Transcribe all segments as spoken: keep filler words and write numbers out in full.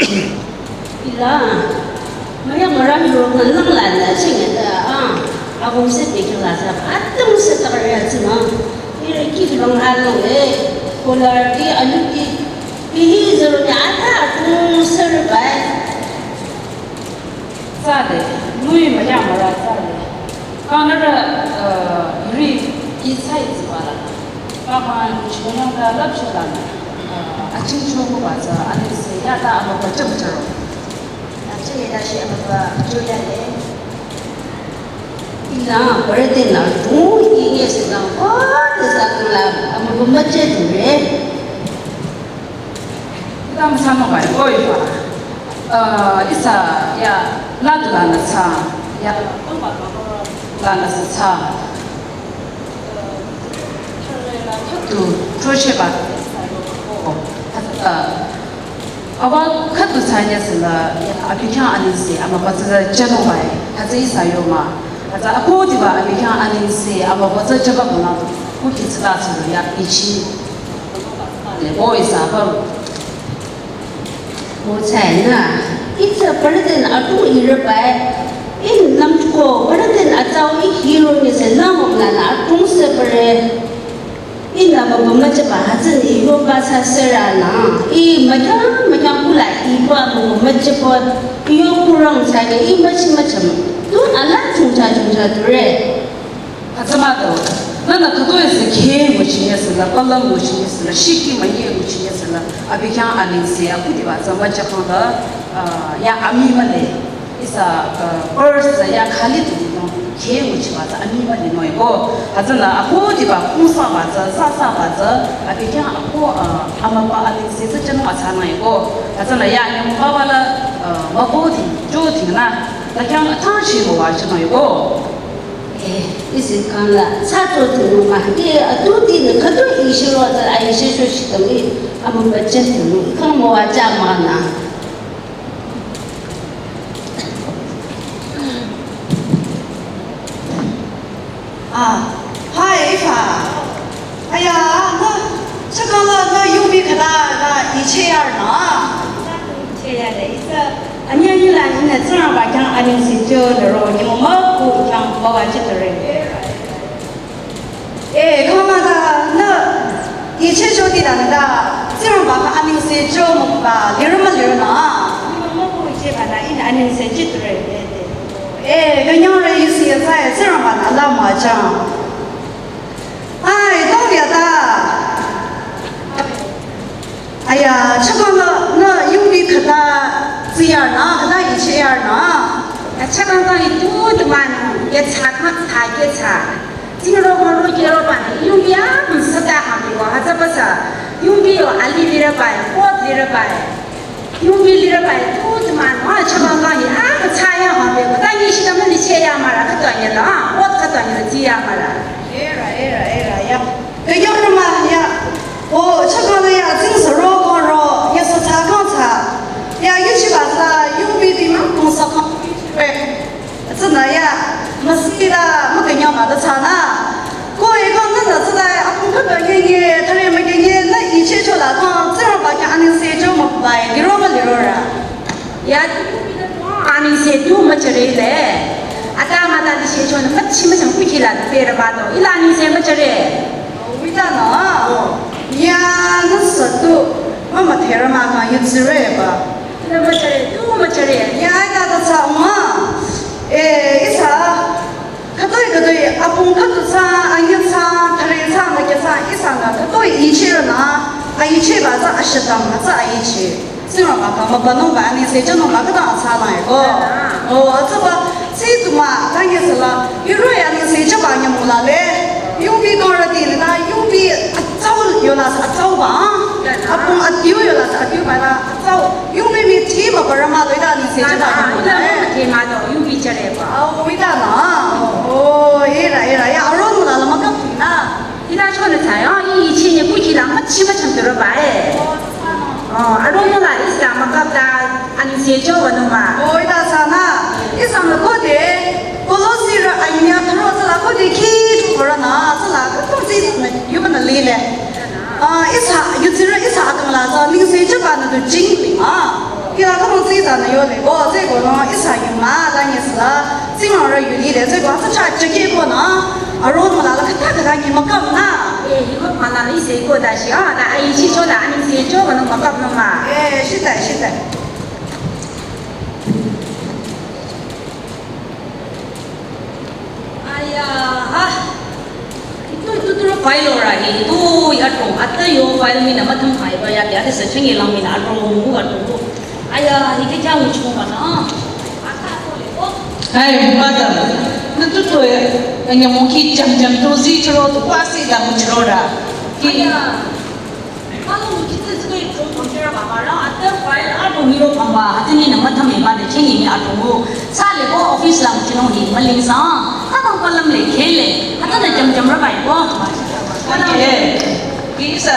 Ila, maya mara hiro nang lang la na ching da a, agum se pe kila sa, atam se ta ya tsina. Ira ki long a long e, kolar ki anu ki, ki hi zero ni ata atum ser bai. Tsade, nui maya mara tsade. Kanara, uh, ri ki sai zi bala. Kama chunang da lap chulan. Uh, aching chungu ba za, ani se ya da ama ba chum charo. Aching ya da shi ama ba chuya de. Ina, pare de na, tu, i ye se na, oh, de sa kula, ama ba ma che tu re. Ita masa no bai, oi fa. Uh, isa ya la tu la na sa, ya la na sa sa. Tu, tu che ba. Uh, awa khatu sa nya sila, ya, abi kya ani se, ama ba za chano bai. Hata isa yo ma. Hata ako di ba, abi kya ani se, ama ba za chaba kuna. Ku ki tsila tsila ya, ichi. Le, oi sa ba. Ko tsai na, itsa president atu ira bai, in nam ko president atau i hero ni se na mo na na atung se pare. In na ba ba ma cha ba ha zan i yo ba sa se ra na, i ma kya, ma kya kula i ba ma ba ma cha ba, i yo kurang sa ke, i ma chi ma cha ma. Tu ala chung cha chung cha tu re. Hütsü mah do, nana khütoi sü kheh nguchi yesüla, palang nguchi yesüla, shiki maye nguchi yesüla, abi khyang anengse, aku diba tsü müchakang la, ah, ya ami male, ihsa, ah, purse ya khali tu dong, kheh nguchiba tsü ami male noe ko. Hütsüla aku diba kungsa ba tsü, sasa ba tsü, abi khyang aku, ah, amaba anengse tsü chanu atsa nae ko. Hütsüla ya nyang baba la, ah, mabo di, jo di na, ta khyang atang shi mo wa chanoe ko. Eh, isi kang la, sa to tu ma, eh, atu ti ne khatu ishi ro ta, ai shi shu shi kang i, amu ba chen tu, kang mo wa cha ma na. Ah, hai, ifa. Aya, na, chakang la, na, yumi khata, na, iche yar na. Iche yar de, isa. Anya yila ina Tsingrangba khyang anengse jo le ro, ni mo ma ku khyang ma wa che to re. Eh, kama da, na, iche jo di da na da, Tsingrangba khyang anengse jo mo ba, liro ma liro na. Ni mo ma ku iche ba na, ina anengse che to re. Eh, kanyang re isi ya sa, Tsingrangba na la ma chang. Ai, dong ya da. Aya, chakang la, na yumi khata tsiyar na, khata icheyar na. Ya chakang la itu teman, ya chak mak chak ya chak. Jing ro ma ro ke ro ba ni, yumi ya, hmm, sa ta ha mi wa, ha za ba sa. Yumi yo, ali lira bai, pot lira bai. Yumi lira bai, tu teman, ma chakang la ni, a, ka cha ya ha mi, ka ta ni shi ta ma ni che ya ma ra, ka ta ni la, pot ka ta ni la, ji ya ma ra. Era, era, era, ya. Kayongrüma ya, o, chakang ya, tsing sa ro ko ro, ya sa tsa kang tsa. Ya, yu chi ba tsa, yung bi bi ma kung sa kang bi chi re. Tsa na ya, ma si la, ma kanyang ma da tsa na. Ko e kang na tsa da, a kung ka ba nye nye, ta re ma nye nye, na i che cho la kang, tsa ra ba kya ani se cho ma bai, li ro ma li ro ra. Ya, anengse tu müchare le. Ata mata di she chon müchi müchang kuki la tere ba do. Ila anengse müchare. Wita na. Ya, na sa tu. Mama tere ma ka yu tsire ba. Ila müchare, tu müchare. Ya, ita ta sa ma. Eh, isa. Khütoi khütoi, apung khüdu tsü, anyi tsü, thare tsü, mükya tsü, ihsa nü khütoi ichi rü nü, a ichi ba tsü, a shidang ba tsü, a ichi. Tsingrangba khyang mübünungba, anengse jünungba khütang tsü nü eko. O, atsüba, tsü tu mah, tangi sila, yurü ya anengse jüba nyümong la le, yungbi kang rüti nü ta, yungbi atsau yola sa atsauba, apung adiu yola sa adiuba la, atsau, yungbi mi ti mübü rü mah do ita anengse jüba nyümong la le. Ti mah do, yungbi jüre. Au, ita na. O, era, era, ya, aron la la maka pina. Ita chona ta ya, i ichi ni kuki la ma chi ma cham tero ba e. O, aron la isa maka ta, anengse jo wa no ma. O, ita sa na. Isa ma ko de, Kolosi rü Ile. Ah, ihsa, yutsirü ihsa akang la tsü, ningse jüba nü du jingling, ah. Hila khamong tsü ihsa nü yole, oh, tsü ko nü, ihsa yuma, la nyi sila, tsü ma ra yu lile, tsü ko, sa cha, cha ke ko nü, aro ma la la, kata kata nyi makam na. Eh, iko ma la, ningse ko da shi, ah, da, ai, shi cho da, ningse cho, ma nü makam nü ma. Eh, shita, shita. Aya, ha. Itu, itu, itu file ora hi. Itu ya to. Ata yo file mi na matham hai ba ya, ya de sa chengi lang mi na ro mu ba to. Aya, hi ke jang chu ba na. Ata to le ko. Hai, madam. Na tu to ya. Anya mo ki jam jam to zi chro to pa si da mu chro ra. Ki. Aya. Kalo ngu chitsi zikoi chong chong chira ba ma rang ata file adrong hiro pamba hati ni nang matham eba de chengi ni adrong ngu. Sa le ko office lang chinong hi maling sa. Kalo palam le khele. Hata na jam jam ra bai ko. Kalo le. Ki sa.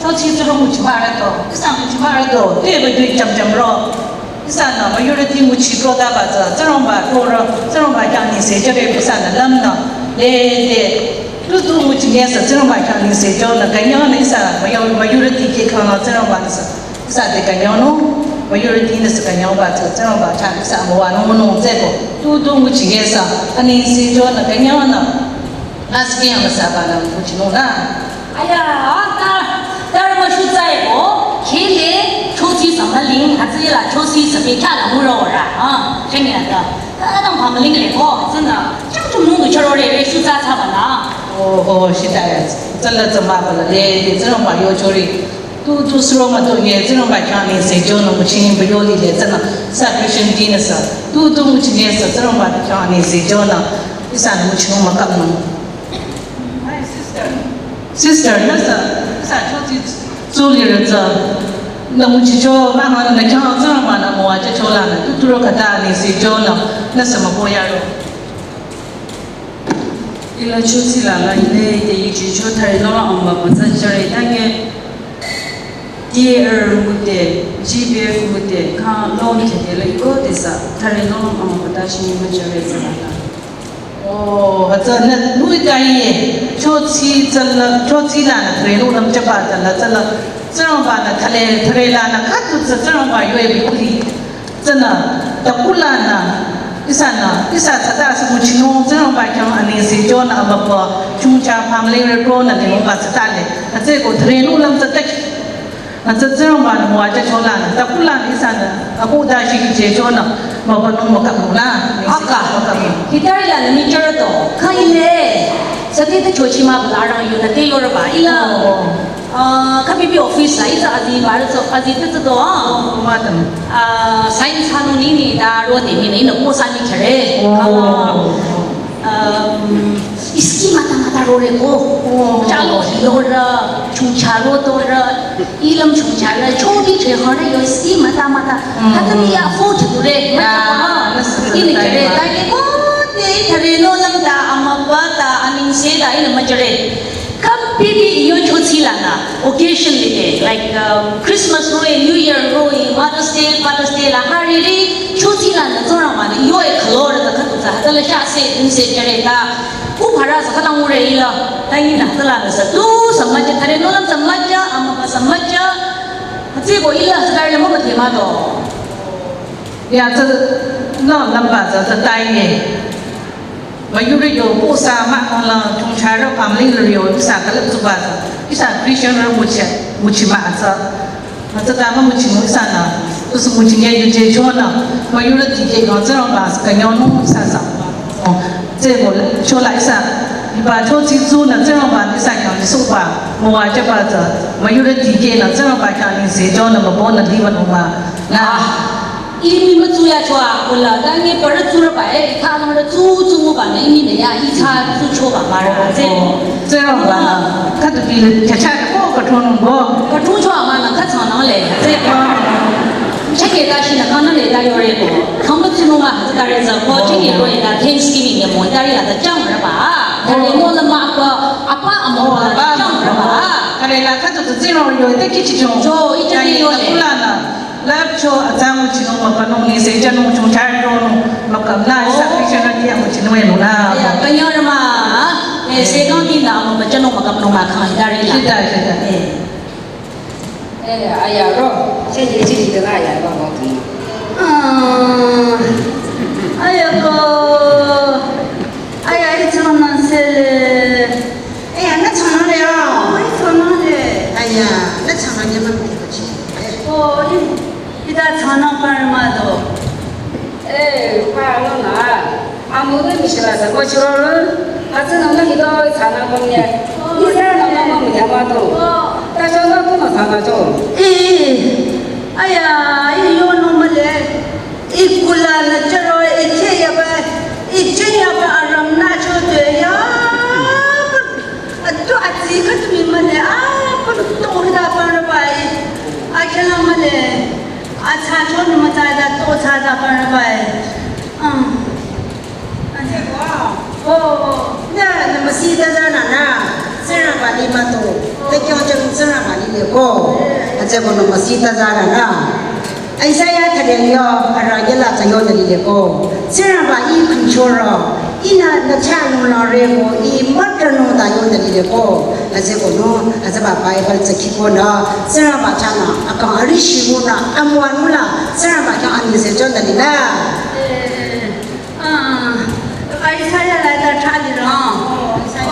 Cho chi zuro ngu chi ba ra do. Ki sa ngu chi ba ra do. Te ba jui jam jam ro. Ihsanü majority nguchi kota ba tsü, Tsingrangba toro, Tsingrangba khyang ningse jüre ihsanü lümnü, le de, tu tu nguchi ngesü Tsingrangba khyang ningse jünü, künyangnü ihsa, mayo-, majority ke khyang Tsingrangba nüsü, ihsa de künyangnung, majority nüsü künyangba tsü, Tsingrangba khyang ihsa müwanung nung tseko, tu tu nguchi ngesü, aningse jünü künyangnü, nüsü khyang nüsü ba nü nguchinung nü. Aya, ta, ta rama shu tsai ko, khele, chosi sa maling, hütsüla chosi sa pe kya la mura ora, ah, chengi la ta. Ta dang pa maling le ko, tsünü, chang chung nung du charo re, re shu tsa tsa ba na. Oh, oh, shita ya, tsünü tsü ma ba la, le, le, tsünü ma yo chori. Tu, tu suro ma tu nye, tsünü ba kya ni se jo no mu chini ba yo li le, tsünü, sa Christian dinner sa. Tu, tu mu chini sa, tsünü ba kya ni se jo na, ihsa mu chini ma kam no. Hi, sister. Sister, nüsü, nüsü chochi tsuli rütsü. Nü nguchicho, mama, nü khyang tsang ma nü müwacha chola nü, tuturo kata ni si cho nü, nüsü mükoh yaro. Ila chochi la la ile de yuchicho thari nola amba mütsa jüre tange. D R mute, G B F mute, kha loan khete le iko tesa, thari nola amba mütsa shini müjüre tsala la. Oh, hütsünü, nui kaiye, chochi tsünü, chochi lanü, thre lu lam chaba tsünü, tsünü, Tsingrangba nü, thale, thre lanü, khatu tsü, Tsingrangba yue bi kuli, tsünü, ta kula nü, ihsa nü, ihsa tsada sü nguchinung, Tsingrangba khyang ani si jo nü, amapa, chungcha, family, re, pro nü, ni mo ba tsada le, hütsüko, thre lu lam tsada ki. Hütsü Tsingrangba nü müwacha chola nü, ta kula nü ihsa nü, aku da shi je cho nü, mübünung mükap nü la, aka. Mükap nü. Hitari la nü mi chara to, kha ile, sati ta chochi ma bala rang yu nü te yor ba, ila. Oh, oh. Ah, kha B B office la, ihsa azi ba, so azi te to, ah. Oh, madam. Ah, science hanu ni ni da ro ni ni ni, ina ko sa ni khere. Oh, oh, oh. Um, iski mata mata ro re ko. Oh. Chalo hi lo ra, chungcha ro to ra, ilam chungcha ra, chodi che ho ra yo iski mata mata. Mm. Hata ni ya fo che tu re. Ya, mata ko ha. Nüsü ini che re, ta ke ko, te, ta re no lam ta, ama ba ta, aning se ta, ina ma che re. Kam pipi iyo chochi lanü, occasion lide, like, um, Christmas roe, New Year roe, Mother's Day, Father's Day la hariri, chochi lanü Tsingrangba nü iyo e khalor ta khatu ta hatala sha se dun se jare ta, u phara sa khatang ure ila, ta ina hatala nü sa tu sa maja, thare nolam sa maja, ama pa sa maja, hütsüko ila sa kare la mama te ma do. Ya, tsü, no, lamba tsü, tsü tai ye. Müyurü yo, po sa ma kong la, chungcha rü family lü yo, ihsa külüp tsuba tsü. Ihsa Christian rü nguchi, nguchi ma tsü. Ma tsü ta ma nguchi mu ihsa nü. Tusü nguchi nge yuje cho nü. Müyurü dikeh kong Tsingrangba sü künyangnung ihsa sa. Oh, tsüko le, cho la ihsa. Iba chochi tsünü Tsingrangba nü ihsa khyang ni suba. Müwajüba tsü. Müyurü dikeh nü Tsingrangba khyang ni se cho nü mübünung liba nü ma. Na. Imi mütsu ya chwa, kula, ta nge parü tsurü ba, eh, ikha nang rü tsu tsu mu ba, ne, imi ne ya, icha tsu cho ba, ma rü, tse. Tse rong ba na, ka tu pi le, cha cha ko, ka thon nung ko. Ka thon chwa ma na, ka chwa nang le, tse. Cha ke ta shi na, ka na le ta yo re ko. Ka mütsu nung ma, ta re za ko, che ke ko e ta Thanksgiving ye mo, ta ri la ta chang rü ba. Ta le mo la ma ko, apa amo la ta chang rü ba. Ka le la, ka tu tse rong yo, ta ki chi chong. Cho, i cha ke yo le. Kula na. Love cho atsa nguchinung mübünung ni se chanung chungcha ronung mükap nü ihsa Christian rüti ya nguchinung e nung nü. Ya, künyangrü ma, e, Sekang di na mo macano makam no makang dari la. Sida, sida. Eh. Eh, aya ro. Che ye che ye la ya ba ba. Ah. Aya ko. Aya, i chang na se le. Aya, na chang na le ya. I chang na le. Aya, na chang na le ma ki ko chi. Oh, i. Hita chana par ma do. Eh, pa lo na. Amu ne mi shila sa ko chiro ro. Atsa na na hito chana ko nye. Ni sa na ma ma mu ya ma do. Ta cho na ko na chana cho. Eh. Aya, i yo no ma le. I kula na chiro i che ya ba. I che ya ba aram na cho de ya. Atu atsi khatumi male, ah, pun to hida pan rabai. Akela male, acha chon macha da to cha da pan rabai. Ah. Ase ko. Oh, oh. Na, na masi ta za na na. Sera ba ni ma to. Te kyo chang sera ba ni le ko. Ase ko na masi ta za na na. Isaiah thadeng yo, ara yela tsa yo nalile ko. Tsingrangba i khümchoro, i na na cha nung la re ko, i matra nung ta yo nalile ko. Aze ko no, aze ba Bible tsa ki ko na, Tsingrangba cha na, akang ari shi nung na, amwa nung la, Tsingrangba cha ani se cho nalila. Ah, Isaiah la ta cha li ro.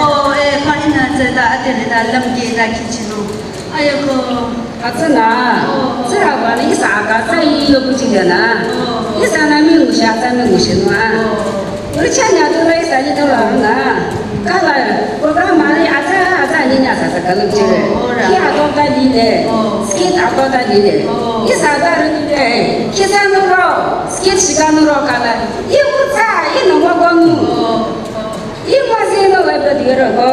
Oh, eh, pa ina tsa ta ate le ta lam ke ta ki chi no. Ayo ko. Atsü na, oh, Tsingrangba ni ihsa aka tsa yi yo bu jing ya na. Oh. Ihsa na mi ngu sha, tsa mi ngu shi nwa. Oh. Uri cha nya tu la ihsa ni tu la na. Ka la, program ma ni atsa, atsa ni nya sa sa ka lu jing le. Oh, oh, right. Ki ato ta ni le. Oh. Skit ato ta ni le. Oh. Ihsa ta ri ni le. Ki sa nu ro, skit shi ka nu ro ka la. I bu tsa, i nu mo ko nu. Oh. Ih, masi no webe diro ko.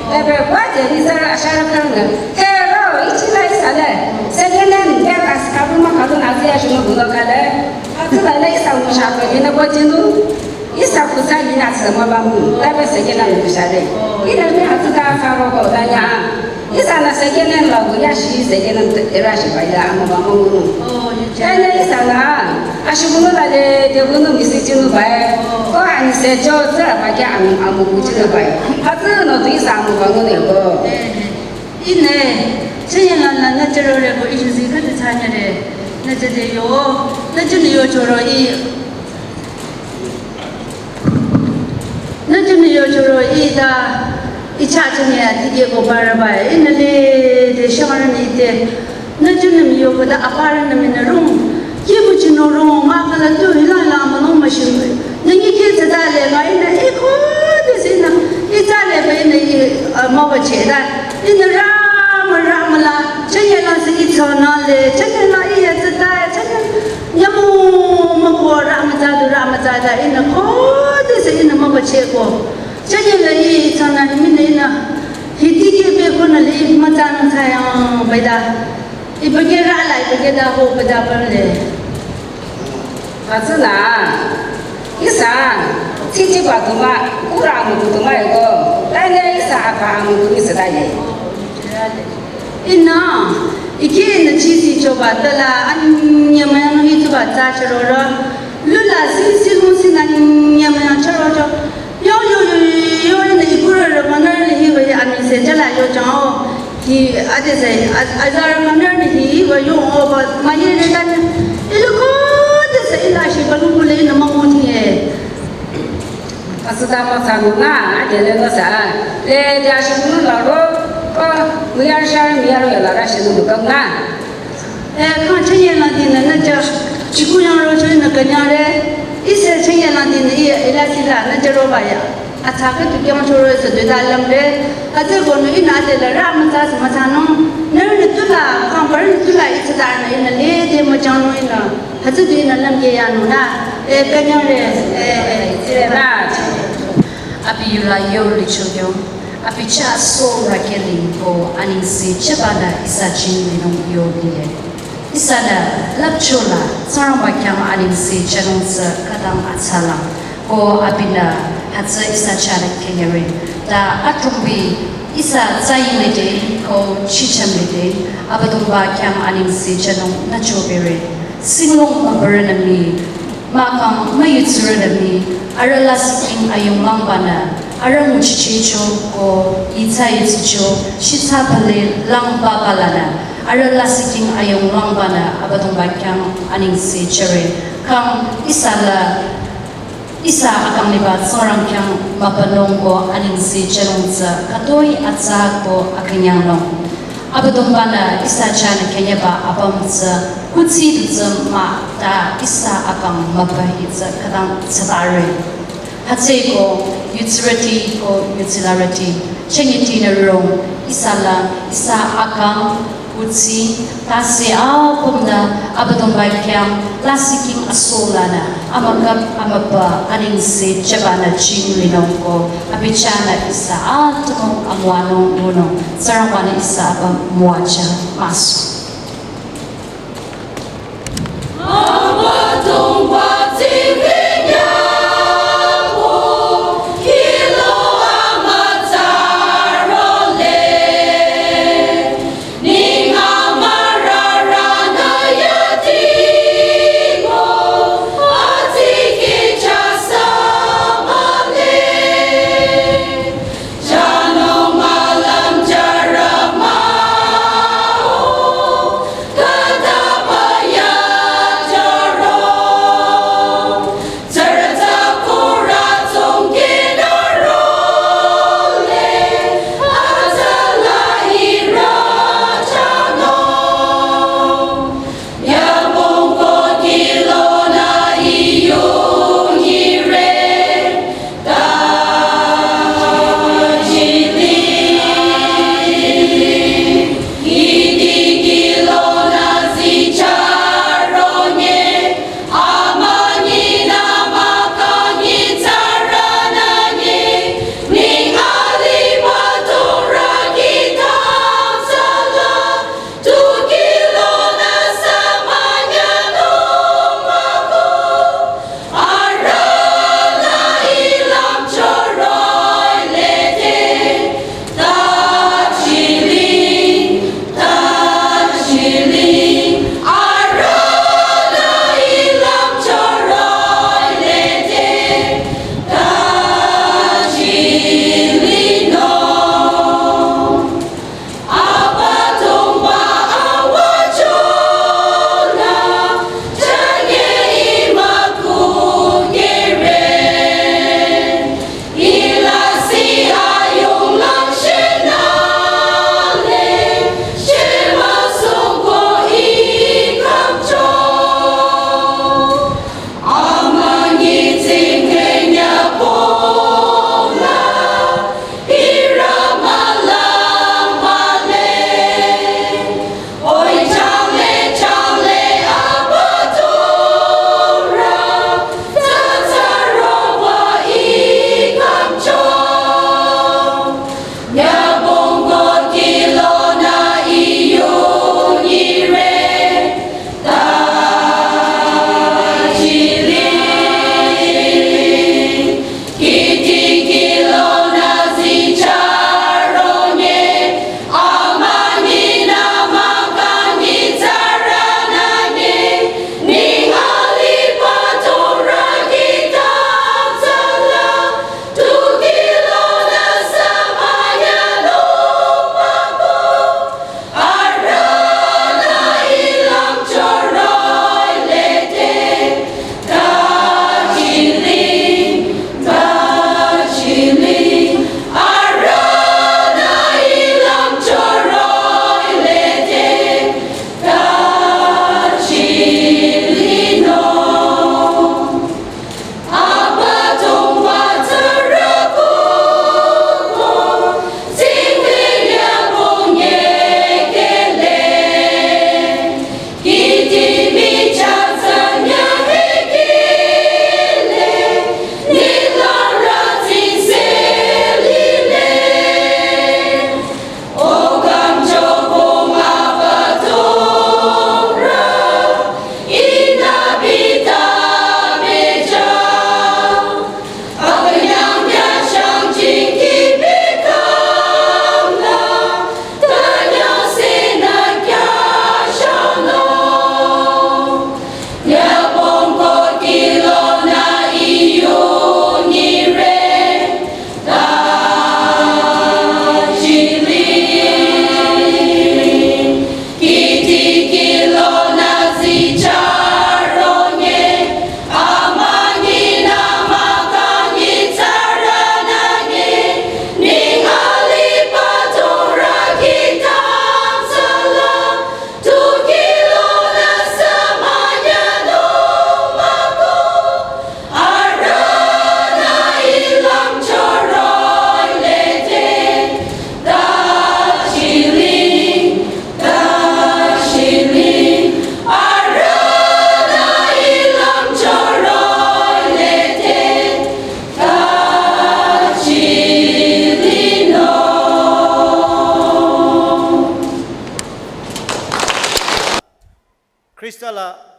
Ebe kwa jeri sara ashara kanga. He ro, ichi lai sale. Second hand, ya kas kabu ma kabu na siya shimo bulo kale. Atsu la lai sa mo shato, ina kwa jinu. Ihsa kusa ni na sa mo ba mu. Ebe second hand mo shale. Ina mi atsu ta sa ro ko, da nya. Ihsa na second hand la ko ya shi second hand era shi ba ya mo ba mo. Oh, ni cha. Ene ihsa na, a shi bunu la de, de bunu mi si chinu ba e. Oh. Ko ani se jo se ba ke ani amu ku chinu ba e. Atsu no tu ihsa mo ba mo ne ko. Eh, eh. Ine, che ye la na na che ro re ko i ju zi ka de cha nya re. Na che de yo, na che ni yo cho ro i. Nü jünü yo choro ita, icha chünye ati ye ko para bai, ina le de shangara ni te. Nü jünü mi yo ko da apara nü mi na rung. Ki bu chino rung, ma ka la tu hila la ma no ma shin. Nü ngi ke tsa da le ma ina e ko de si na. Ita le ba ina i, ah, ma ba che da. Ina ra ma ra ma la. Chünye la si i cho na le. Chünye la i ya tsa da. Chünye. Nyamu ma ko ra ma za du ra ma za da ina ko de se ina ma ba che ko. Chünye la i tsang na mi ne ina. Hi ti ke be ko na le ma za na cha yang bai da. I ba ke ra la i ba ke da ho ba da pa le. Atsu na. Ihsa. Chi chi ba tu ma. Ku ra mu tu ma ko. Ta ne ihsa apa mu tu mi sa da ye. Ina, iki ina chisi choba tala, anyamaya no hitu ba tsa chororo. Lula si si mu si na nyamaya chororo. Yo, yo, yo, yo, yo, ina ikura ro mana le hi ba ya ami se chala yo chao. Ki ade se, a, azar mana le hi ba yo o ba ma ye le kan. Ilu ko de se ila shi ba lu le ina ma mo ti e. Asüta mütsanung na, adele nüsa, le de ashibunu la ro, ko, miyar shar, miyar yo la ra shinu dukam na. Eh, kang chünye la di na, na ja, chiku yang ro chünye na kanyang re, ise chünye la di na, iya, ila sila, na ja ro ba ya. Atsa ka tu kyang choro se de da lam re, atse ko nu ina de la ra mütsa se mütsanung, ne ne tu la, kang par ne tu la, ise da na, ina le de müchangnung ina. Hütsü du ina lam ye ya nung na, eh, kanyang re, eh, eh, tsire na. Abi yula yo licho yo, abi cha so rakeli ko aningsi chebada ihsa chini nung yo biye. Ihsa da lap chola, Tsingrangba khyang aningsi chanung tsü kadang atsala. Ko abinü hütsü ihsa chara kenyere. Da atrumbi ihsa tsayinglede ko chichamlede, Abüdongba khyang aningsi chanung nü chobere. Singlong mübürenü mi, mahkhang müyutsürenü mi, arüh lasih king ayung mangbanü, Arüh nguchichicho ko itsa itsicho shitsa pale langba balana. Arüh lasih king ayong langbanü Abüdongba khyang anengse jüre. Kang ihsa la ihsa akang liba Tsingrang khyang mübünung ko anengse jünung tsü khütoi atsa ko akünyangnung. Abüdongbanü ihsa chahnü künyangba apüm tsü kuthsi du tsü mah ta ihsa akang mübü hi tsü khütang tsütare. Hütsüeko yutsirüti ko yutsilarüti chünyetinü rong ihsa la ihsa akang kuthsi tase apümnü Abüdongba khyang lasih king asolanü amükap amübü anengse jübanü jingrinung ko abi chahnü ihsa atümung amüwanung ngunung. Tsingrangbanü ihsa apüm müwajü masu.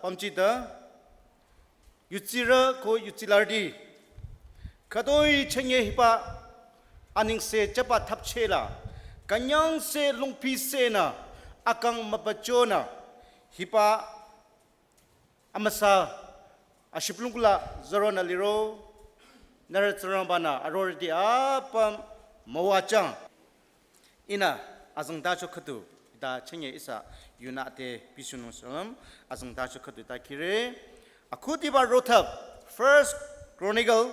Amchita, yutsirü ko yutsilarüti, khütoi chünye hiba anengse jüba thapchehla, künyangse longpisenü, akang mübüchonü, hiba amüsa ashiplungla züronü liro, nührü Tsingrangba-nü arorüti apüm müwajüng. Ihnü azengtacho khüdu, ta chünye ihsa yunü te bisunung shalom, azengtacho khüdu ta khire. Akhudiba rothap, First Chronicle,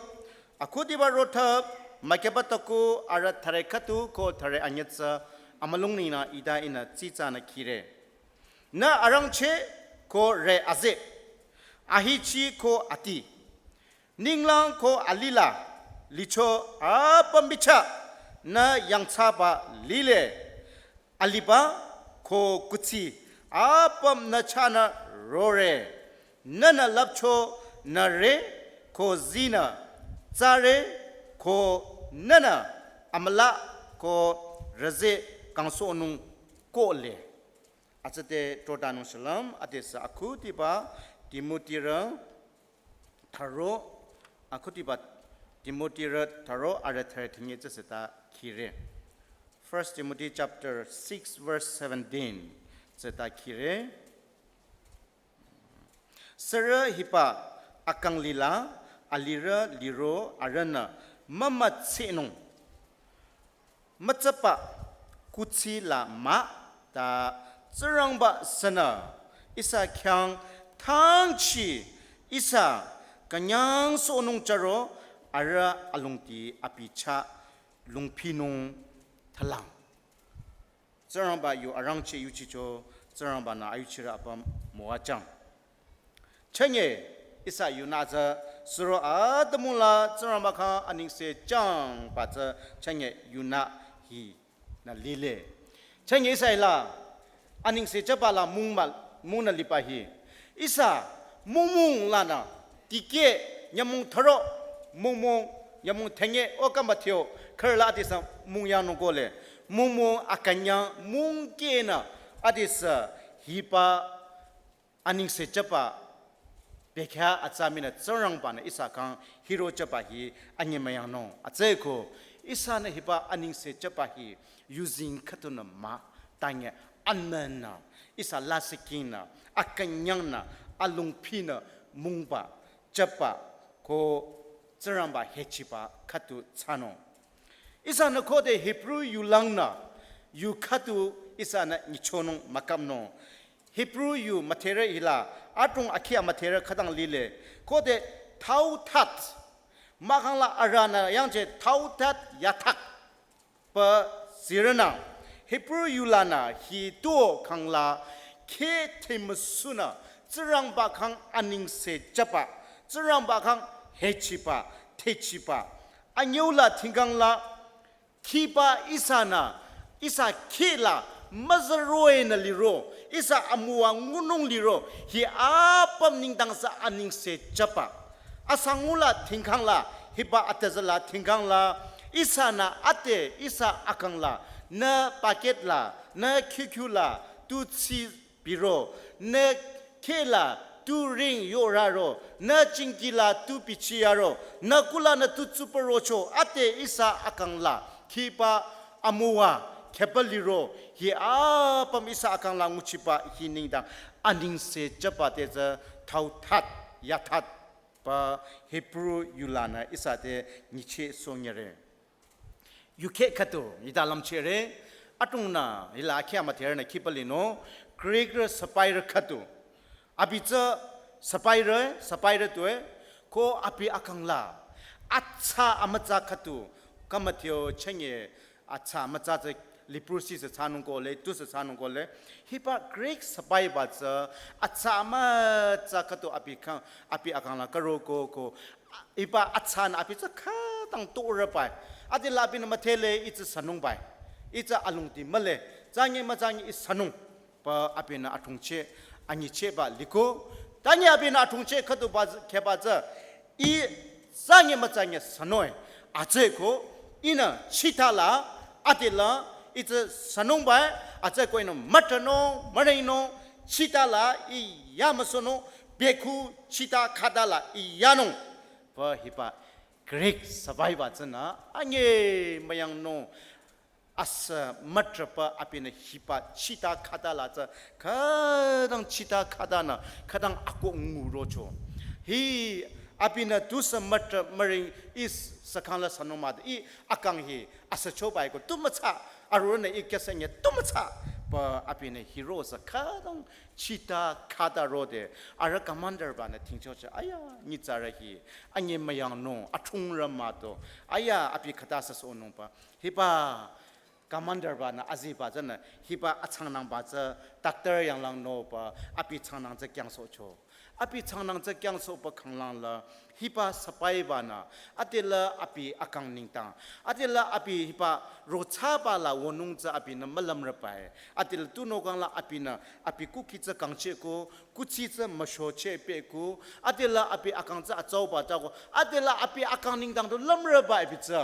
akhudiba rothap, mükyüba taku arüh thüre khüdu ko thüre anyütsü amülung nengdang ita ihnü tsitsanü khire. Nü arangcheh ko re aze, ahechi ko ati, ninglang ko alila, licho apüm bichah, nü yangthsaba lile, aliba ko kuthsi apüm nü chahnü rore, nünü lüpcho nüre ko zinü tsare ko nünü amülah ko rüze kangsohnung kohle. Atsüte trotanung shalom, adesü akhudiba Timotirü thüro, akhudiba Timotirü thüro arüh thüre thünye tsüsü ta khire. First Timothy chapter six verse seventeen tsü ta khire. Sürü hiba akang lila alirü liro arühnü mümütsinung mütsaba kuthsi la mah ta Tsingrangba sünü ihsa khyang thangchi ihsa künyangsohnung charo arüh alongdi abi chah longpinung thalang. Tsingrangba yu arangcheh yuchicho, Tsingrangba-nü ayuchirü apüm müwajüng. Chünye ihsa yunü tsü suro atümungla Tsingrangba khyang anengse jüngba tsü chünye yunü hinü lile. Chünye ihsa hila anengse jüba la mungma, mungnü liba hi. Ihsa mungmung lanü dikeh nyümong thüro, mungmung nyümong thünye o kamba thio khürüla adesü mungyangnung kohle. Mungmung akünyang mungkehnü adesü hiba anengse jüba bekhyah atsa mii nü Tsingrangba-nü ihsa khyang hiro jüba hi anyemüyangnung. Atsüko ihsanü hiba anengse jüba hi yuzeng khüdunü mah, tanye anengnü, ihsa lasihkingnü, akünyangnü, alongpinü mungba jüba ko Tsingrangba hechiba khüdu thsanung. Ihsanü khode Hebrew yulangnü yu khüdu ihsanü nyichonung mükapnung. Hebrew yu müdherü hila adrong akhi amüdherü khütang lile. Khode tautat, mahkhangla arühnü yangcheh tautat yatak pü zirünang. Hebrew yulanü hi tuo khangla kheh themüsunü Tsingrangba khyang anengse jüba, Tsingrangba khyang hechiba, thechiba. Anyüula thingkhangla khiba ihsanü, ihsa khehla müzüroenü liro, ihsa amüwa ngunung liro, hi apüm nengdangsü anengse jüba. Asangula thingkhangla, hiba atüzüla thingkhangla, ihsanü ade ihsa akangla, nü pocket la, nü khikhu la, tu tsi biro, nü khehla tu ring yoraro, nü jingki la tu bichiyaro, nü kulanü tu tsupürocho, ade ihsa akangla, khiba amüwa, kheba liro, hi apüm ihsa akangla nguchiba hi nengdang, anengse jüba te tsü tautat, yatat, pü Hebrew yulanü ihsa te nyichehsohnyüre. Yukheh khüdu, ita lümchehre, adrongnü, hila akhi amüdherünü khiba linung, Greek rü sipairü khüdu. Abi tsü sipairü, sipairü tue, ko abi akangla, atsa amütsa khüdu, kamathio chünye atsa amütsa tsü leprosy sü thsanung kohle, tu sü thsanung kohle, hiba Greek sipaiba tsü, atsa amütsa khüdu abi kang, abi akangla karo ko, ko, hiba atsanü abi tsü khütang tore bai. Adela abinü müdhele itsü sünung bai. Itsü alongdi mühle. Tsünye mütsünye ih sünung. Pü abinü adrongcheh, anyichehba liko. Tanye abinü adrongcheh khüduba tsü, kheba tsü. Ih tsünye mütsünye sünung. Atsüko, ihnü chitala, adela, itsü sünung bai. Atsüko ihnü mütanung, mürenung, chitala, ih yamüsohnung. Beku chita khata la iyanung. Pü hiba Greek survivor tsünü anye müyangnung asü mütrüpü abinü hiba chita khata la tsü khütang chita khatanü khütang ako ngurocho. Hi abinü tusü mütrü müring is sakang la sanung mah i akang hi asücho bai ko tumütsa arunü i kese nye tumütsa pü abinü hiro sa khütang chita khata rode arüh commander banü tingchoche aya nyitsarü hi anye müyangnung athungrü mah to aya abi khata sa sonung pü hiba commander banü aziba tsünü hiba atsangnangba tsü doctor yanglang nopü abi tsangnang tsü kyangsohcho. Abi tsangnang tsü kyangsohpü khanglang la hiba sipai banü adela abi akang nengdang adela abi hiba rothsaba la wünung tsü abinü mülümrübai. Adela tunüo kang la abinü abi kukhi tsü kangchehko, kuthsi tsü müshocheh pehko, adela abi akang tsü atsauba tako, adela abi akang nengdang tu lümrüba abi tsü.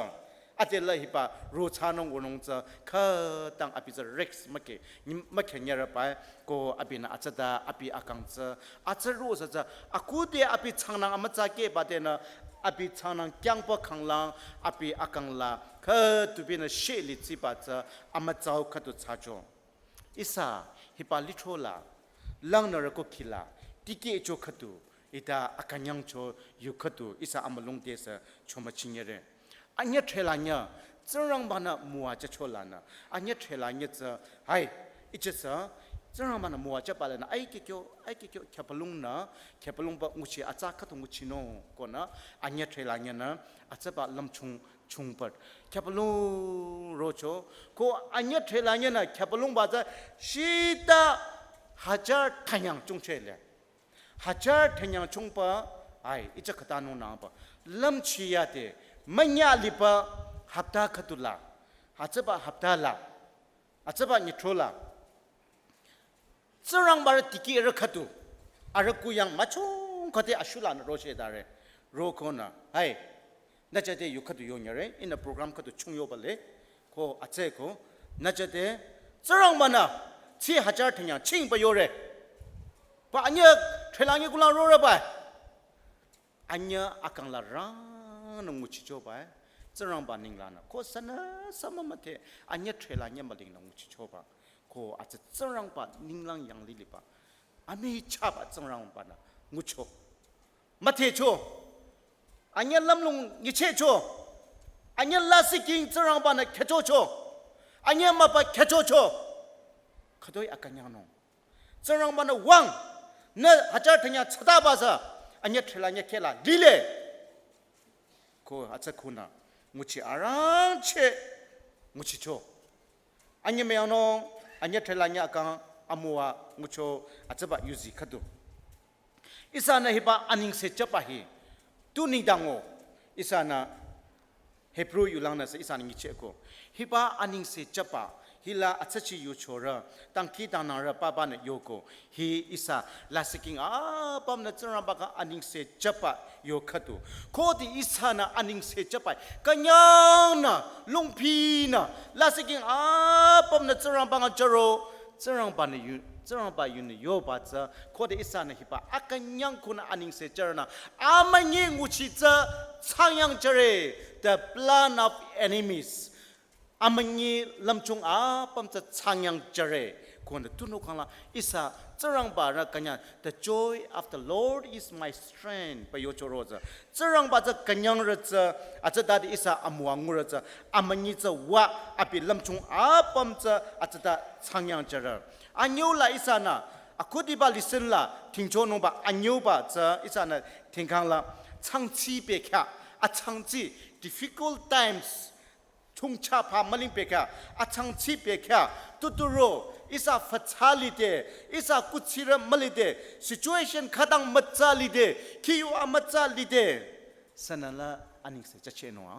Adela hiba rothsanung wünung tsü khütang abi tsü risk müke, müke nyerübai ko abinü atsata abi akang tsü atsü rosa tsü akhude abi tsangnang amütsa kehba tenü abi tsangnang kyangpü khanglang abi akang la khütubinü sheli tsiba tsü amütsau khütu thsacho. Ihsa hiba lithro la langnürü kukhi la tikehcho khütu ita akünyangcho yu khütu ihsa amülung tesü chomüchinyere. Anyüh threlanyi Tsingrangbanü müwajücho lanü anyüh threlanyi tsü hai ichesü Tsingrangbanü müwajüba lanü aikekyo aikekyo khüpalungnü khüpalungba nguchi atsa khütu nguchinung konü anyüh threlanyinü atsaba lümchung chungpü khüpalung rocho ko anyüh threlanyinü khüpalungba tsü shita hajar thanyang chungchele. Hajar thanyang chungpü ai icha khatanung nangpü lümchiyade münya lipü hapta khütu la atsaba hapta la atsaba nyithro la Tsingrangbarü tikehrü khütu arüh kuyang müchung khüte ashulanü roshedare. Rokonü hai nüjüde yu khütu yonyere ihnü program khütu chung yoba le ko atsü ko nüjüde Tsingrangbanü tsi hajar thanyang chingba yore. Pü anyüh threlanyi kulang rorübai. Anyüh akang la rangnü nguchichoba Tsingrangba nenglanü ko sünüsü mümüdhe anyüh threlanyi mülingnü nguchichoba ko atsü Tsingrangba nenglang yanglih liba amichahba Tsingrangbanü ngucho müdhecho. Anyüh lümlong nyichehcho. Anyüh lasihking Tsingrangbanü khehchocho. Anyüh müpa khehchocho. Khütoi akünyangnung Tsingrangbanü wüng nü hajar thanyang tsataba sü anyüh threlanyi kheh la lile. Ko atsü khunü nguchi arangcheh nguchicho. Anyüh müyangnung anyüh threlanyi akang amüwa ngucho atsaba yuzi khütu. Ihsanü hiba anengse jüba hi tu nengdango ihsanü Hebrew yulangnüsü ihsanü nyichehko hiba anengse jüba hila atsüchi yuchorü dangkhidangnangrü papanü yoko hi ihsa lasihking apümnü Tsingrangba khyang anengse jüba yo khütu. Khode ihsanü anengse jüba künyangnü lungpinü lasihking apümnü Tsingrangba khyang jüro Tsingrangbanü yu Tsingrangba yunü yoba tsü khode ihsanü hiba akünyang khunü anengse jürünü amünyi nguchi tsü changyang jüre the plan of enemies. Amünyi lümchung apüm tsü changyang jüre. Khunü tunüo khangla ihsa Tsingrangbarü künyang the joy of the Lord is my strength pü yochoro tsü Tsingrangba tsü künyangrü tsü atsütade ihsa amüwa ngurü tsü amünyi tsü wü abi lümchung apüm tsü atsüta changyang jüre. Anyüu la ihsanü akhudiba lesson la tingchonungba anyüuba tsü ihsanü tingkhang la changchi bekhyah achangchi difficult times chongcha pha müling bekhyah achangchi bekhyah tuturo ihsa fütsa lide ihsa kuthsirü mülide situation khütang mütsa lide khiyu amütsa lide sünüla anengse jüchehnung a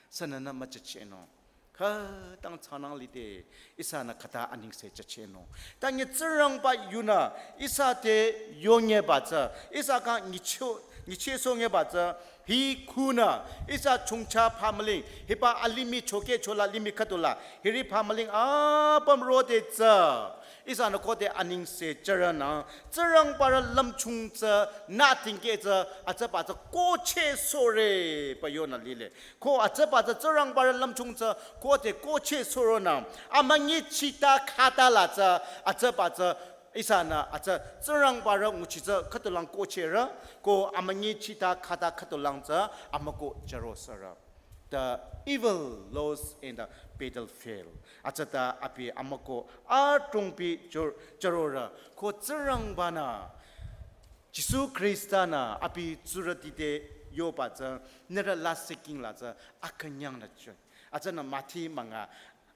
sününü müjüchehnung. Khütang changnang lide ihsanü khüta anengse jüchehnung. Tanyi Tsingrangba yunü ihsa te yonyeba tsü ihsa khyang nyicho nyichehsohnyeba tsü hi khunü ihsa chongcha pha müling hiba alimih chokehcho la limih khüdu la hiri pha müling apüm rode tsü Ihsanü khode anengse jüronang, Tsingrangbarü lümchung tsü, nü tingke tsü, atsüba tsü kohchehsohre pü yonü lile. Ko atsüba tsü Tsingrangbarü lümchung tsü, khode kohchehsohronang, amünyi chita khata la tsü, atsüba tsü, ihsanü atsü Tsingrangbarü nguchi tsü khütulang kohchehre, ko amünyi chita khata khütulang tsü, amükoh jüro süre. The evil lost and the battle fell. Atsüta abi amükoh adrongpi jür-, jürore. Ko Tsingrangbanü, Jisu Khrista-nü abi tsurüti te yoba tsü, nührü lasihking la tsü, akünyangnü jü. Atsünü Mathi münga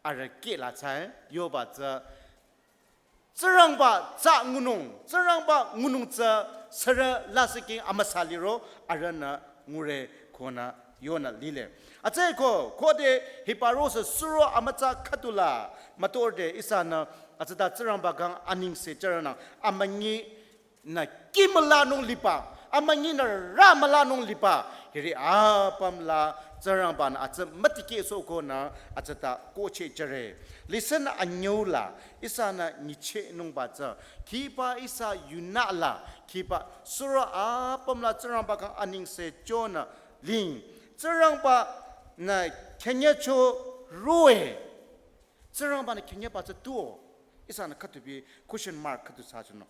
arüh keh la tsü, yoba tsü, Tsingrangba tsü ngunung, Tsingrangba ngunung tsü sürü lasihking amüsa liro arühnü ngure konü yonü lile. Atsüko, khode hiba rosü suro amütsa khüdula mütode ihsanü atsüta Tsingrangba khyang anengse jüronang, amünyinü kih mülanung liba, amünyinü rü mülanung liba, hiri apüm la Tsingrangbanü atsü mütikehsoh konü atsüta kohcheh jüre. Lesson anyüu la, ihsanü nyichehnungba tsü, khiba ihsa yunü la, khiba suro apüm la Tsingrangba khyang anengse jünü ling. Tsingrangbanü künyecho roe. Tsingrangbanü künyeba tsü tuo. Ihsanü khüdu bi question mark khüdu thsajünung.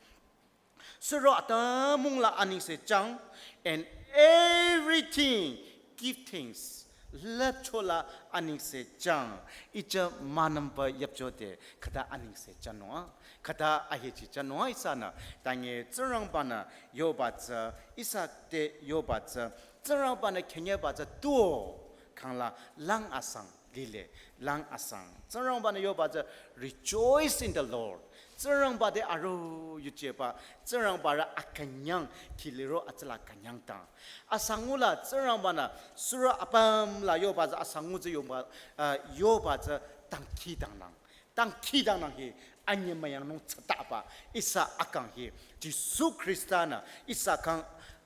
Suro atümung la anengse jüng, and everything give thanks. Lüpcho la anengse jüng. Ije münümba yüpcho te khüta anengse jünung a, khüta ahechi jünung a ihsanü. Tange Tsingrangbanü yoba tsü, ihsa te yoba tsü, Tsingrangbanü künyeba tsü tuo. Khangla lang asang lile, lang asang. Tsingrangbanü yoba tsü rejoice in the Lord. Tsingrangba te aro yujeba, Tsingrangba rü akünyang, khiliro atsüla künyang tang. Asangu la Tsingrangbanü suro apüm la yoba tsü asangu tsü yoba, ah, yoba tsü dangkhidangnang. Dangkhidangnang hi anyemüyangnung tsataba ihsa akang hi Jisu Khrista-nü ihsa khyang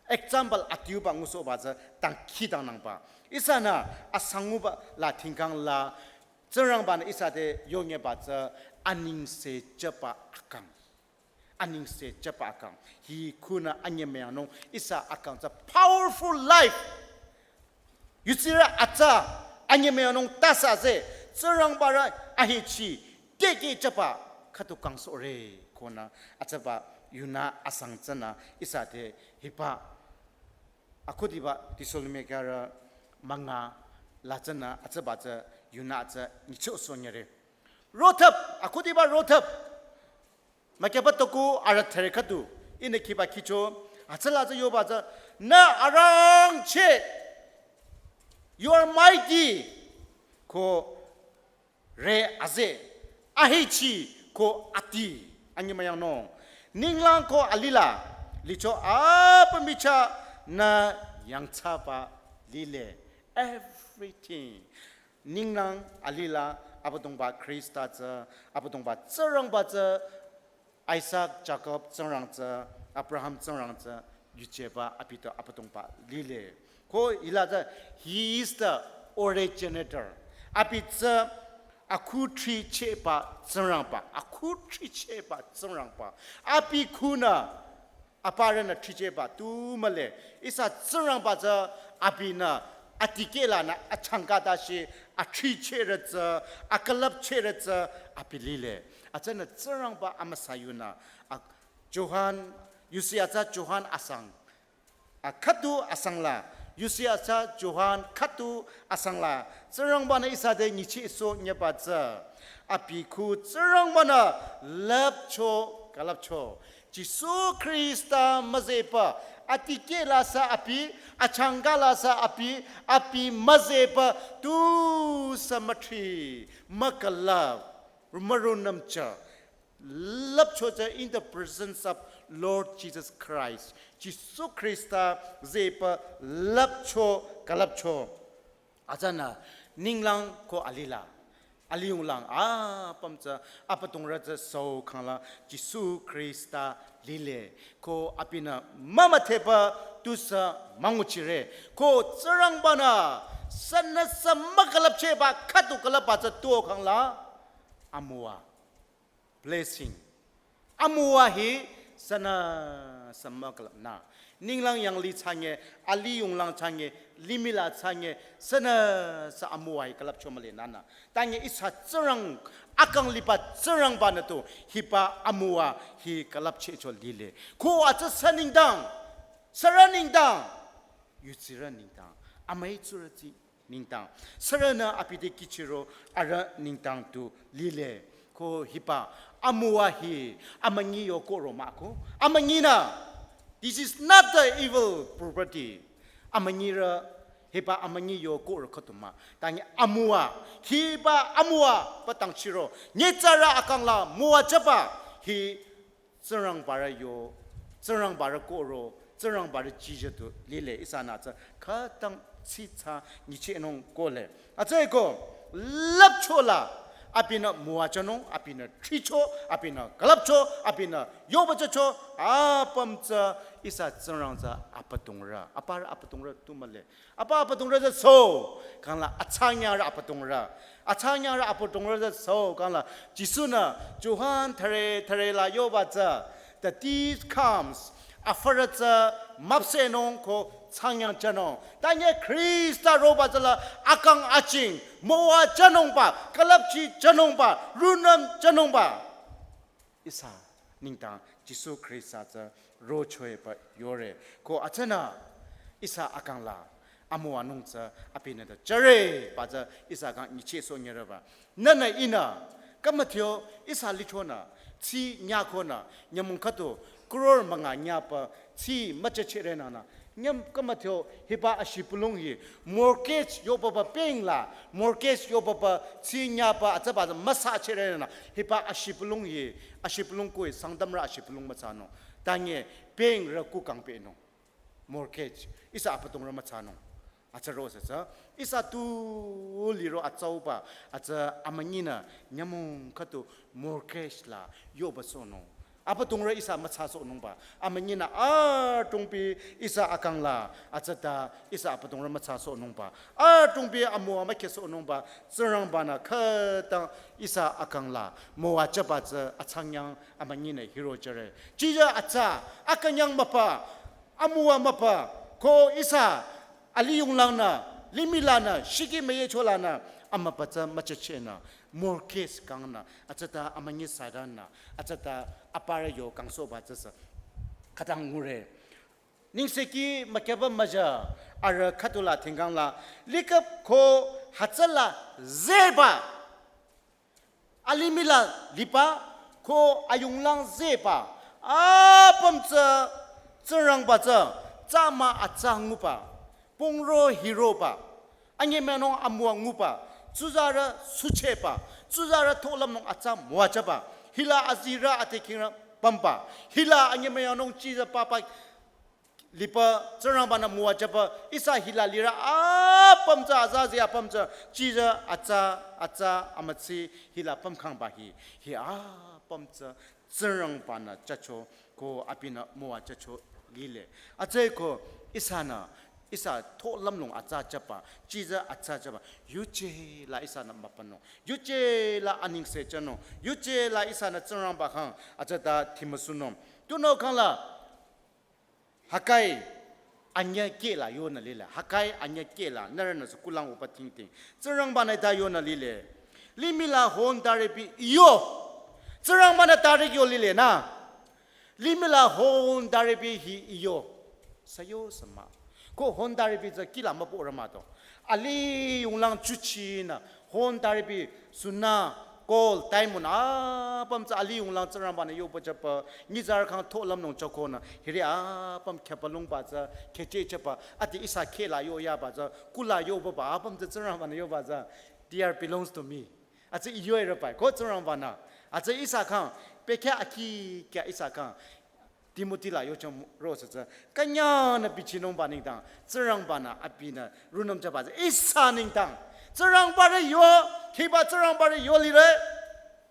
example adiuba ngusohba tsü dangkhidangnangba. Ihsanü asanguba la tingkang la Tsingrangbanü ihsa te yonyeba tsü anengse jüba akang. Anengse jüba akang. Hi khunü anyemüyangnung ihsa akang tsü powerful life. Yutsirü atsa anyemüyangnung tasa se Tsingrangba rü ahechi tekeh jüba khüdu kangsohre konü atsüba yunü asang tsünü ihsa te hiba akhudiba Thessalonika rü münga la tsünü atsüba tsü yunü tsü nyichosohnyüre. Rothap, akhudiba rothap. Mükyüba toku arüh thüre khüdu, ihnü khiba khicho, atsüla tsü yoba tsü, nü arangcheh, you are mighty, ko re aze, ahechi ko adi, anyemüyangnung. Ninglang ko alila, licho apüm bichah nü yangthsaba lile, everything. Ninglang alila Abüdongba Khrista tsü, Abüdongba Tsingrangba tsü, Isaac, Jacob Tsingrang tsü, Abraham Tsingrang tsü, yujeba abi tu Abüdongba lile. Ko hila tsü, he is the originator. Abi tsü akhu thrichehba Tsingrangba, akhu thrichehba Tsingrangba. Abi khunü aparünü thrichehba tu mühle. Ihsa Tsingrangba tsü abinü atikehlanü achangka tashi athrichehre tsü, akülüpchehre tsü abi lile. Atsünü Tsingrangba amüsa yunü, a, Johan, yusi atsa Johan asang. A khüdu asang la, yusi atsa Johan khüdu asang la, Tsingrangbanü ihsa te nyichisohnyeba tsü. Abi khu Tsingrangbanü lüpcho külüpcho. Jisu Khrista müzehpü, atikehla sü abi, achangkala sü abi, abi müzehpü, tusü müthri, mükülüp, mürunümcha. Lüpcho tsü in the presence of Lord Jesus Christ. Jisu Khrista zehpü lüpcho külüpcho. Atsünü ninglang ko alila, aliyunglang apüm tsü Abüdongrü tsü süo khangla Jisu Khrista lile. Ko abinü mümüdhepü tusü münguchire. Ko Tsingrangbanü sünüsü mükülüpchehba khüdu külüpba tsü tuo khangla amüwa. Blessing. Amüwa hi sünü sü mükülüpnü. Ninglang yanglih thsange, alih yunglang thsange, limih la thsange, sünü sü amüwa hi külüpcho mühle nünü. Tange ihsa Tsingrang akang liba Tsingrangbanü tu hiba amüwa hi külüpchehcho lile. Ko atsü sü nengdang, sürü nengdang, yudsirü nengdang, amüi tsurüti nengdang, sürünü abi te kihchiro arüh nengdang tu lile. Ko hiba amüwa hi amünyi yo kohro mah ko. Amünyinü, this is not the evil property. Amünyirü, hiba amünyi yo kohro khüdu mah. Tange amüwa, hiba amüwa ba tangchiro. Nyitsarü akang la müwajüba hi Tsingrangbarü yo, Tsingrangbarü kohro, Tsingrangbarü jijü tu lile ihsanü tsü khütang tsitsa nyichehnung kohle. Atsü ko, lüpcho la, abinü müwajünung, abinü thricho, abinü külüpcho, abinü yobajücho, apüm tsü ihsa Tsingrang tsü abüdongrü, aparü abüdongrü tu mühle. Apa abüdongrü tsü so, kangla atsanyangrü abüdongrü. Atsanyangrü abüdongrü tsü so, kangla Jisu-nü Johan thüre thüre la yoba tsü, the thief comes, afürü tsü müpsehnung ko tsanyangjünung. Tange Khrista roba tsü la akang aching, müwajünungba, külüpchijünungba, runümjünungba. Ihsa nengdang Jisu Khrista tsü rochoiba yore. Ko atsünü ihsa akang la amüwanung tsü abinü ta jüre ba tsü ihsa kang nyichehsohnyüreba. Nünü ihnü, kümüteo ihsa lichonü, tsi nyakonü, nyümong khüdu, crore münga nyaba, tsi müchehchehre nünü, nyüm kümüteo hiba ashibülung hi, mortgage yobaba bank la, mortgage yobaba tsi nyaba atsüba müsachehre nünü, hiba ashibülung hi, ashibülung kui Sangtamrü ashibülung müthsanung. Tange bank rü ku kangpehnung. Mortgage, ihsa abüdongrü müthsanung. Atsü ro sü tsü, ihsa tu liro atsauba, atsü amünyinü nyümong khüdu mortgage la yobasohnung. Abüdongrü ihsa müthsasohnungba, amünyinü adrongpi ihsa akang la, atsüta ihsa abüdongrü müthsasohnungba, adrongpi amüwa mükhehsohnungba, Tsingrangbanü khütang ihsa akang la müwajüba tsü atsangyang amünyinü hiro jüre. Jijü atsü, akünyang müpa, amüwa müpa, ko ihsa alih yunglangnü, limih lanü, shiki müyecho lanü, amüpa tsü müchehchehnü, mortgage kangnü, atsüta amünyi Satan-nü, atsüta aparü yo kangsohba tsü sü khütang ngure. Nengsekhi mükyaba müjü, arüh khüdu la thingkang la, likap ko hütsüla zehba, alimih la liba, ko ayunglang zehba, apüm tsü, Tsingrangba tsü, tsama atsa nguba, pungro hiroba, anyemüyangnung amüwa nguba, tsuzarü suchehba, tsuzarü tholümnung atsa müwajüba, hila azirü atekingrü pümba, hila anyemüyangnung jijü papa liba Tsingrangbanü müwajüba, ihsa hila lirü apüm tsü, azazi apüm tsü, jijü atsa, atsa amütsi hila pümkhangba hi, hi apüm tsü Tsingrangbanü jücho, ko abinü müwajücho lile. Atsü ko ihsanü, ihsa tholümnung atsa jüba, jijü atsa jüba, yuje la ihsanü müpünung, yuje la anengse jünung, yuje la ihsanü Tsingrangba khyang atsüta dhimüsunung. Tunüo khyang la, Haggai anyüh keh la yonü lile. Haggai anyüh keh la, nührünü sü kulang uba tingting. Tsingrangbanü ta yonü lile. Limih la hon taripi iyo. Tsingrangbanü tarik yo lile nü. Limih la hon taripi hi iyo. Sü yo sü mah. Ko hon taripi tsü kih la mübürü mah to. Alih yunglang chuchinü hon taripi suna, gold, diamond, apüm tsü alih yunglang Tsingrangbanü yoba jüba, nyitsarü khyang tholümnung jükonü, hiri apüm khüpalungba tsü, khüchehchehba, ati ihsa keh la yoyaba tsü, kuh la yobaba, apüm tsü Tsingrangbanü yoba tsü, they are belongs to me. Atsü iyo ire pai, ko Tsingrangbanü. Atsü ihsa khyang, pekya akhi kya ihsa khyang, Timothy la yochang ro sü tsü, künyangnü bichinungba nengdang, Tsingrangbanü abinü runüm jüba tsü, ihsa nengdang, Tsingrangbarü yo, khiba Tsingrangbarü yo lire,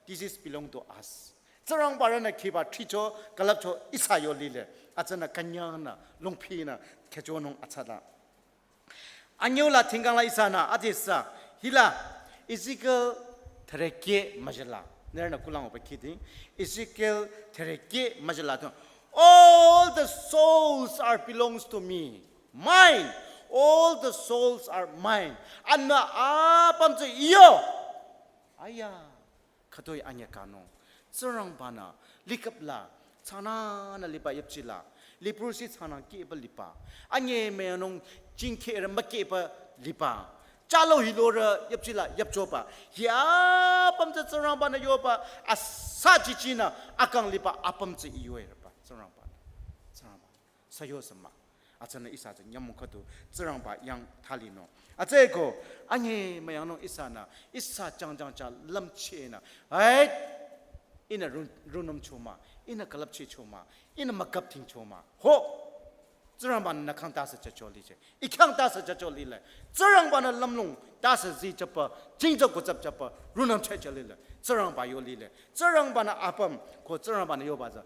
this is belong to us. Tsingrangbarünü khiba thricho, külüpcho ihsa yo lile, atsünü künyangnü, longphinü, khüchonung atsata. Anyüh la thingkang la ihsanü, adesü, hila, Ezekiel thüre keh müjüla. Nührünü kulang oba kiding. Ezekiel thüre keh müjala tu. All the souls are belongs to me. Mine. All the souls are mine. Anü apüm tsü iyo. Aya. Khütoi anyü kanung. Tsingrangbanü likapla, tsangnangnü liba yüpchila, leprosy tsangnang kehba liba, anyemüyanung jingkherü mükehba liba, chalo hilorü yüpchila yüpchoba, hi apüm tsü Tsingrangbanü yoba, asa chichinü akang liba apüm tsü iyoerüba, Tsingrangbanü, Tsingrangbanü. Sayo sema. Atsünü ihsa tsü nyümong khüdu Tsingrangba yang thalinung. Atsüko, anyemüyangnung ihsanü, ihsa jangjang ja lümchehnü. Ait, ihnü run-, rungnümcho mah, ihnü külüpchehcho mah, ihnü mükapdhingcho mah. Ho, Tsingrangbanü nü khyang tase jücho lile. I khyang tase jücho lile. Tsingrangbanü lümlong tase zii jüba, jingjo kutsap jüba, rungnümcheh jü lile. Tsingrangba yo lile. Tsingrangbanü apüm, ko Tsingrangbanü yoba tsü.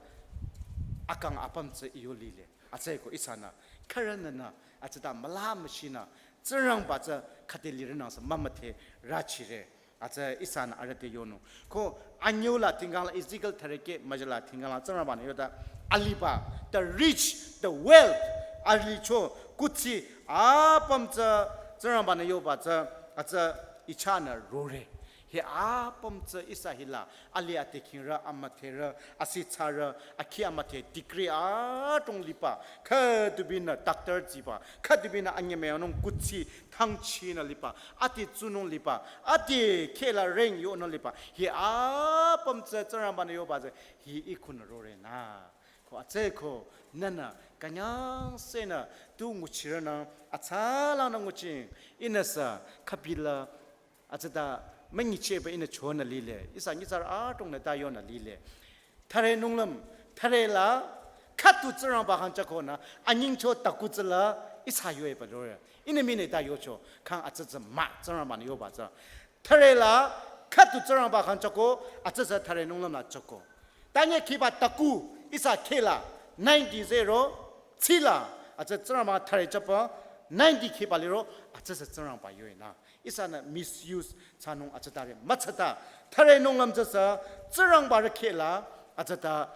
Akang apüm tsü iyo lile. Atsüko ihsanü, khürününü, atsüta müla müshinü, Tsingrangba tsü khüde lirünang sü mümüdhe rachire. Atsü ihsanü arüh te yonung. Ko anyüla tingkangla Ezekiel thüre keh müjala tingkangla Tsingrangbanü yoda aliba, the rich, the wealth, alicho kuthsi apüm tsü Tsingrangbanü yoba tsü, atsü ichahnü rore. Hi apüm tsü ihsa hila, ali ate khingrü, amüdherü, asithsarü, akhi amüdhe degree adrong liba, khüdubinü doctor tsiba, khüdubinü anyemüyangnung kuthsi thangchinü liba, ati tsunung liba, ati khehla reng yonung liba, hi apüm tsü Tsingrangbanü yoba tsü, hi ikhunü rorenü. Ko atsüko, nühnü, künyangsehnü, tu nguchirünü, atsalangnü nguching, ihnüsü, khüpila, atsüta münyichehba ihnü chonü lile. Ihsa nyitsarü adrongnü ta yonü lile. Thüre nunglüm, thüre la, khüdu Tsingrangba khyang jükonü, anyingcho taku tsüla, ihsa yoeba lore. Ihnü mii nü ta yocho, khyang atsütsü mah, Tsingrangbanü yoba tsü. Thüre la, khüdu Tsingrangba khyang jüko, atsütsü thüre nunglüm la jüko. Tanye khiba taku, ihsa khehla, ninety zero, tsila, atsü Tsingrangba thüre jüba, ninety khiba liro, atsütsü Tsingrangba yoenü. Ihsanü misuse thsanung atsütare mütsata. Thüre nunglüm tsüsü Tsingrangba rü khehla atsüta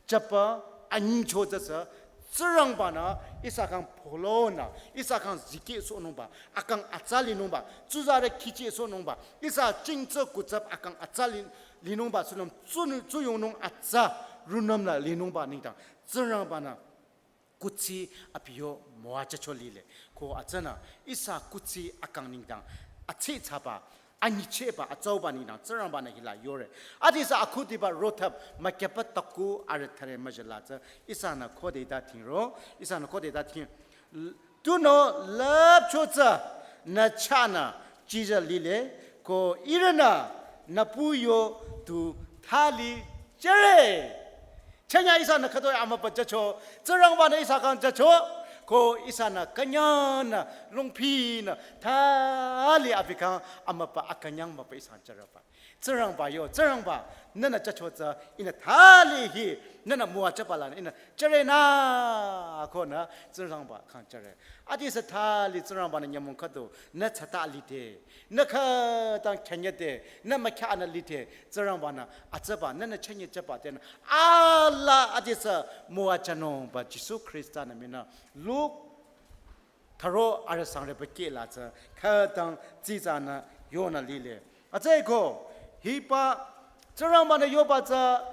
jüba anyingcho tsüsü Tsingrangbanü ihsa khyang pholonü, ihsa khyang zikehsohnungba, akang atsa linungba, tsuzarü khichehsohnungba, ihsa jingtsü kutsap akang atsa li-, linungba, sünüm tsu-, tsuyongnung atsa rungnümnü linungba nengdang Tsingrangbanü kuthsi abi yo müwajücho lile. Ko atsünü ihsa kuthsi akang nengdang atsehthsaba, anyichehba, atsauba nengdang Tsingrangbanü hila yore. Adisü akhudiba rotap mükyaba taku arüh thüre müjala tsü ihsanü khode ta thingro, ihsanü khode ta thing. L-, tunüo lüpcho tsü nü chahnü jijü lile, ko ihrünü nü pu yo tu thali jüre. Chanya ihsanü khütoi amübü jücho, Tsingrangbanü ihsa khyang jücho, ko ihsanü künyangnü, longphinü, thali abi khyang amübü akünyang mübü ihsanü jüreba. Tsingrangba yo, Tsingrangba, nühnü jücho tsü, ihnü thali hi, nühnü müwajüba lanü, ihnü jürenü, konü, Tsingrangba khyang jüre. Adisü thali Tsingrangbanü nyümong khüdu, nü tsata lide, nü khütang künyade, nü mükyanü lide, Tsingrangbanü, atsüba, nühnü chünye jüba tenü, ala adisü müwajünungba Jisu Khrista-nü minü, Luk, thüro arüh sangreba khehla tsü, khütang tsitsanü yonü lile. Atsüko, hiba, Tsingrangbanü yoba tsü,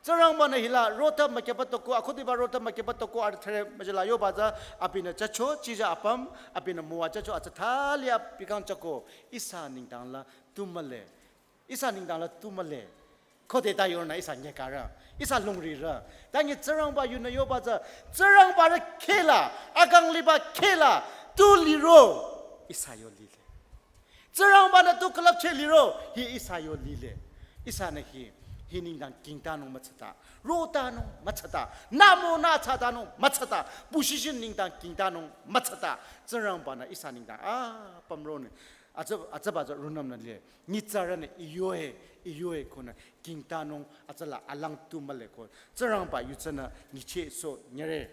Tsingrangbanü hila rotap mükyaba taku, akhudiba rotap mükyaba taku arüh thüre müjala yoba tsü, abinü jücho, jijü apüm, abinü müwajücho atsü thali abi khyang jüko, ihsa nengdang la tu mühle. Ihsa nengdang la tu mühle. Khode ta yonü ihsa nyükarü. Ihsa longrirü. Tangi Tsingrangba yunü yoba tsü, Tsingrangba rü khehla, akang liba khehla, tu liro, ihsa yo lile. Tsingrangbanü tu külüpcheh liro, hi ihsa yo lile. Ihsanü hi, hi nengdang kingtanung mütsata, rotanung mütsata, namo nü tsatanung mütsata, position nengdang kingtanung mütsata, Tsingrangbanü ihsa nengdang apüm ronü, atsü, atsüba tsü rungnümnü le, nyitsarünü iyoe, iyoe konü, kingtanung, atsüla alang tu mühle ko, Tsingrangba yu tsünü nyichehsoh nyüre.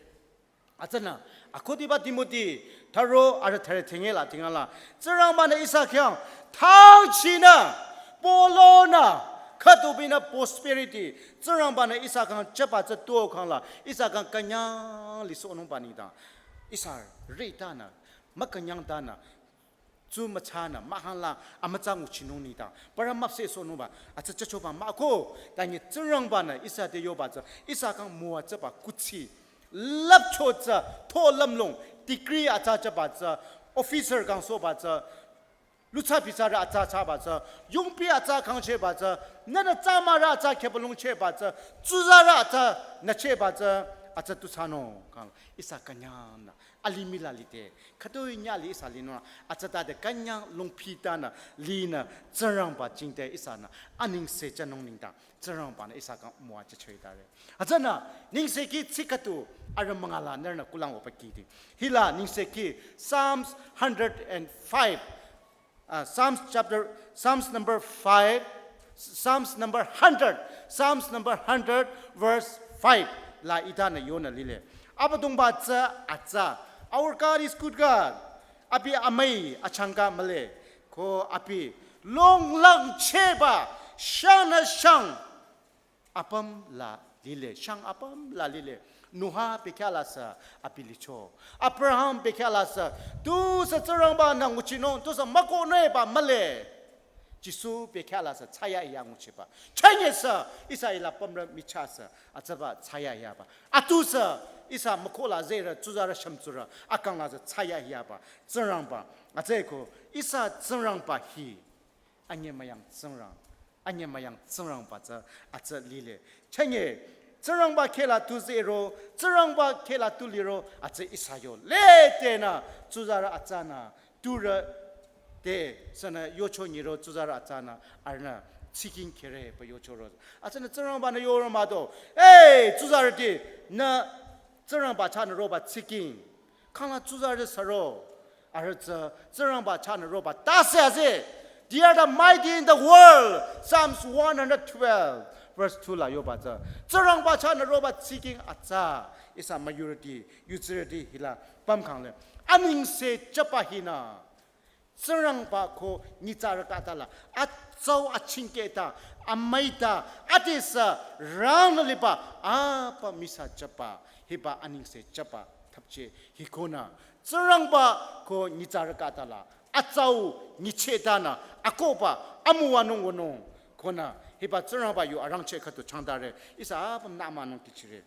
Atsünü, akhudiba Timoti, thüro arüh thüre thünyela thünyela. Tsingrangbanü ihsa khyang, thangchinü, pholonü, Khütobinü prosperity, Tsingrangba-nü ihsa khyang jüba tsü tuo khangla, ihsa khyang künyang lisohnungba nengdang, ihsa ritanü, mükünyangtanü, tsü müchanü, mahkhangla, amütsa nguchinung nengdang, parü müpsehsohnungba, atsü jüchoba mah-o, tanyi Tsingrangba-nü ihsa te yoba tsü, ihsa khyang müwajüba kuthsi, lüpcho tsü, tho lümlong, degree atsa jüba tsü, officer kangsohba tsü, luthsa pitsarü atsa thsaba tsü, yungpi atsa kangchehba tsü, nünü tsamarü atsa khübülung chehba tsü, tsuzarü atsa nü chehba tsü, atsa tu thsanung kang, ihsa künyangnü, alimih la lide, khütoi nyüh li ihsa linung, atsa tade künyang longpitanü, linü, Tsingrangba jingte ihsanü, anengse jünung nengdang, Tsingrangba-nü ihsa khyang müwajücho hitare. Hütsünü, nengsekhi tsikhüdu, arüh münga la nührünü kulang opa kiti. Hila nengsekhi, Psalms hundred and five, uh, Psalms chapter, Psalms number five, Psalms number hundred, Psalms number hundred, verse five, la itanü yonü lile. Abüdongba tsü atsa, our God is good God. Abi amüi achangka mühle, ko abi longlangchehba, shangnü shang apüm la lile, shang apüm la lile. Noah bekhyah la sü abi licho. Abraham bekhyah la sü, tusü Tsingrangba-nü nguchinung, tusü mükohnungba mühle. Jisu bekhyah la sü thsayahiya nguchiba. Chünye sü, ihsa hila pümrü michah sü, atsaba thsayahiyaba. Atusü, ihsa mükoh la zehrü, tsuzarü shümtsurü, akang la sü thsayahiyaba. Tsingrangba, atsüko, ihsa Tsingrangba hi, anyemüyang Tsingrang, anyemüyang Tsingrangba tsü, atsü lile. Chünye, Tsingrangba kheh la tu zehro, Tsingrangba kheh la tu liro, atsü ihsa yo. Letenü, tsuzarü atsanü, turü te, sünü yocho nyiro, tsuzarü atsanü, arühnü, tsiking khere pü yochoro. Atsünü Tsingrangba-nü yoro mah-o. Hey, tsuzarüti, nü, Tsingrangba chahnü roba tsiking. Khangla tsuzarü süro. Arüh tsü, Tsingrangba chahnü roba tase ase. They are the mighty in the world. Psalms one hundred twelve, verse two la yoba tsü. Tsingrangba chahnü roba tsiking atsa. Ihsa majority, yutsirüti hila pümkhangle. Anengse jüba hinü. Tsingrangba ko nyitsarü khüta la. Atsau achingkehta, amüita, adesü rang liba, apa misa jüba, hiba anengse jüba, thapche, hikonü. Tsingrangba ko nyitsarü khüta la. Atsau nyichehtanü, akohba, amüwanung wünung, konü. Hiba Tsingrangba yu arangcheh khüdu changdare, ihsa apüm nümanung kichire.